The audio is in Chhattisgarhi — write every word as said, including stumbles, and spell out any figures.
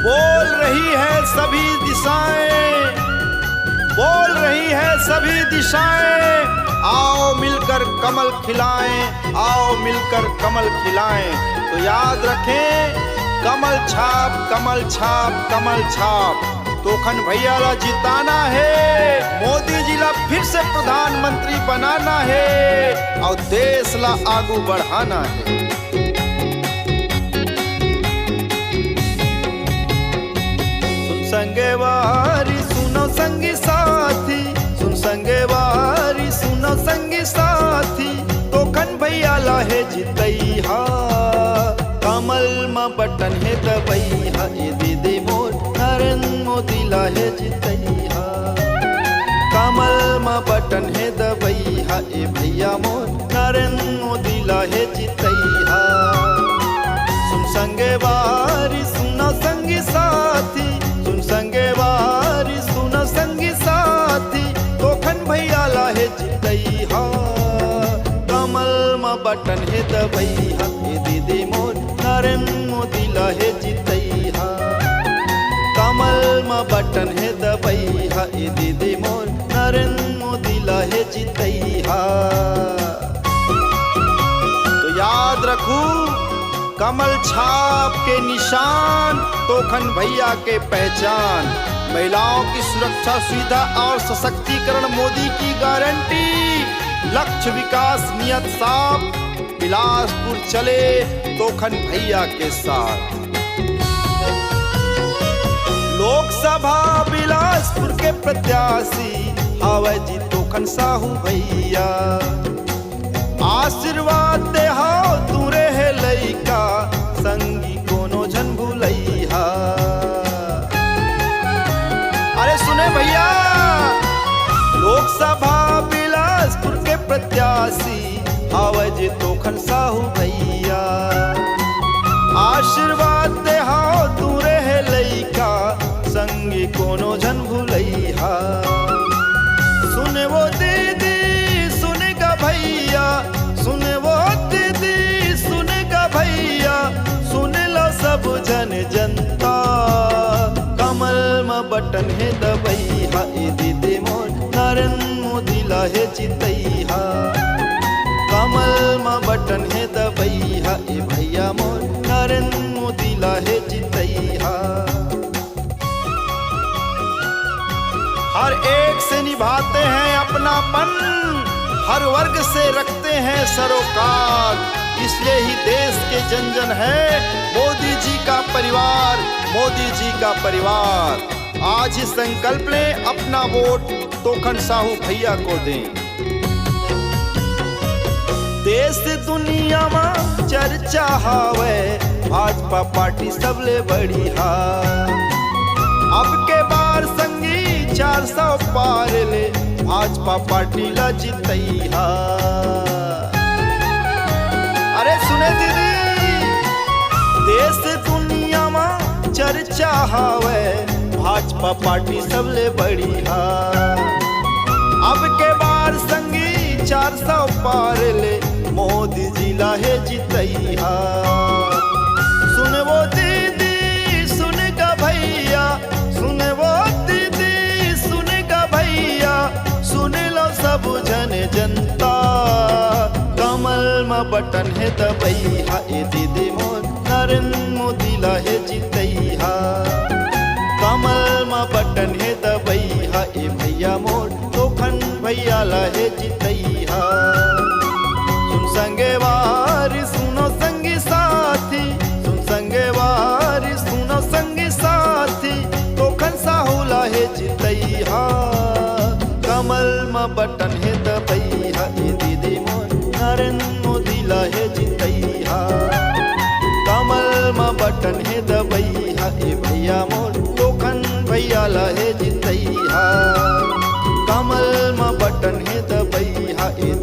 बोल रही है सभी दिशाएं, बोल रही है सभी दिशाएं, आओ मिलकर कमल खिलाएं, आओ मिलकर कमल खिलाएं। तो याद रखें, कमल छाप, कमल छाप, कमल छाप। तोखन भैया ला जिताना हे, मोदी जी ला फिर से प्रधानमंत्री बनाना हे अउ देश ला आगू बढ़ाना हे। सुन संगेवारी, सुनो संगी साथी, सुन संगेवारी, सुनो संगी साथी, तोखन भैया ला हे जितैहा। कमल म बटन हे दबैहा, ए दीदी मोर नरेंद्र मोदी ला हे जितैहा। कमल म बटन हे दबैहा, ए भैया मोर नरेंद्र मोदी ला हे जितैहा। सुन संगेवारी, सुना संगी साथी, सुन संगेवारी, सुना संगी साथी, तोखन भैया ला हे जितैहा। कमल म बटन हे दबैहा, ए दीदी मोर नरेंद्र मोदी ला हे जितैहा। कमल म बटन हे दबैहा, ए दीदी मोर नरेंद्र मोदी ला हे जितैहा। तो याद रखू, कमल छाप के निशान, तोखन भैया के पहचान। महिलाओं की सुरक्षा, सुविधा और सशक्तिकरण, मोदी की गारंटी। लक्ष्य विकास, नियत साफ, बिलासपुर चले तोखन भैया के साथ। लोकसभा बिलासपुर के प्रत्याशी हावय जी तोखन साहू भैया। आशीर्वाद दे हाव तू रे हे लइका, संगी कोनो झन भुलैहा। अरे सुने भैया, लोकसभा बिलासपुर के प्रत्याशी हावय जे तोखन साहू भैया। आशीर्वाद दे हाव तू रे हे लइका, संगी कोनो झन भुलैहा। सुन वो दीदी, सुन गा भैया, सुन वो दीदी, सुन गा भैया, सुन ला सब झन जनता। कमल म बटन हे दबैहा, ए दीदी मोर नरेंद्र मोदी ला हे जितैहा। कमल म बटन हे दबैहा, ए भैया मोर नरेंद्र मोदी ला हे जितैहा। हर एक से निभाते हैं अपनापन, हर वर्ग से रखते हैं सरोकार, इसलिए ही देश के जन जन है मोदी जी का परिवार, मोदी जी का परिवार। आज ही संकल्प लें, अपना वोट तोखन साहू भैया को दें। देश दुनिया मा चर्चा हावय, भाजपा पार्टी सबले बढ़िया। अब के बार संगी चार सौ पार ले, भाजपा पार्टी ला जितैहा। अरे सुने दीदी, देश दुनिया मा चर्चा हावय, भाजपा पार्टी सबले बढ़िया। अब के बार संगी चार सौ पार ले, मोदी जी ला हे जितैहा। सुन वो दीदी, सुन गा भैया, सुन वो दीदी, सुन गा भैया, सुन लो सब झन जनता। कमल म बटन हे दबैहा, ए दीदी मोर नरेंद्र मोदी ला हे जितैहा। कमल म बटन हे दबैहा, ए भैया मोर तोखन भैया ला हे जितैहा। सुन संगेवारी, सुनो संगी साथी, सुन संगेवारी, सुनो संगी साथी, तोखन साहू ला हे जितैहा। कमल म बटन हे दबैहा, ए दीदी मोर नरेंद्र मोदी ला हे जितैहा। कमल म बटन हे दबैहा, ए भैया मोर तोखन भैया ला हे जितैहा। कमल म बटन हे दबैहा, ए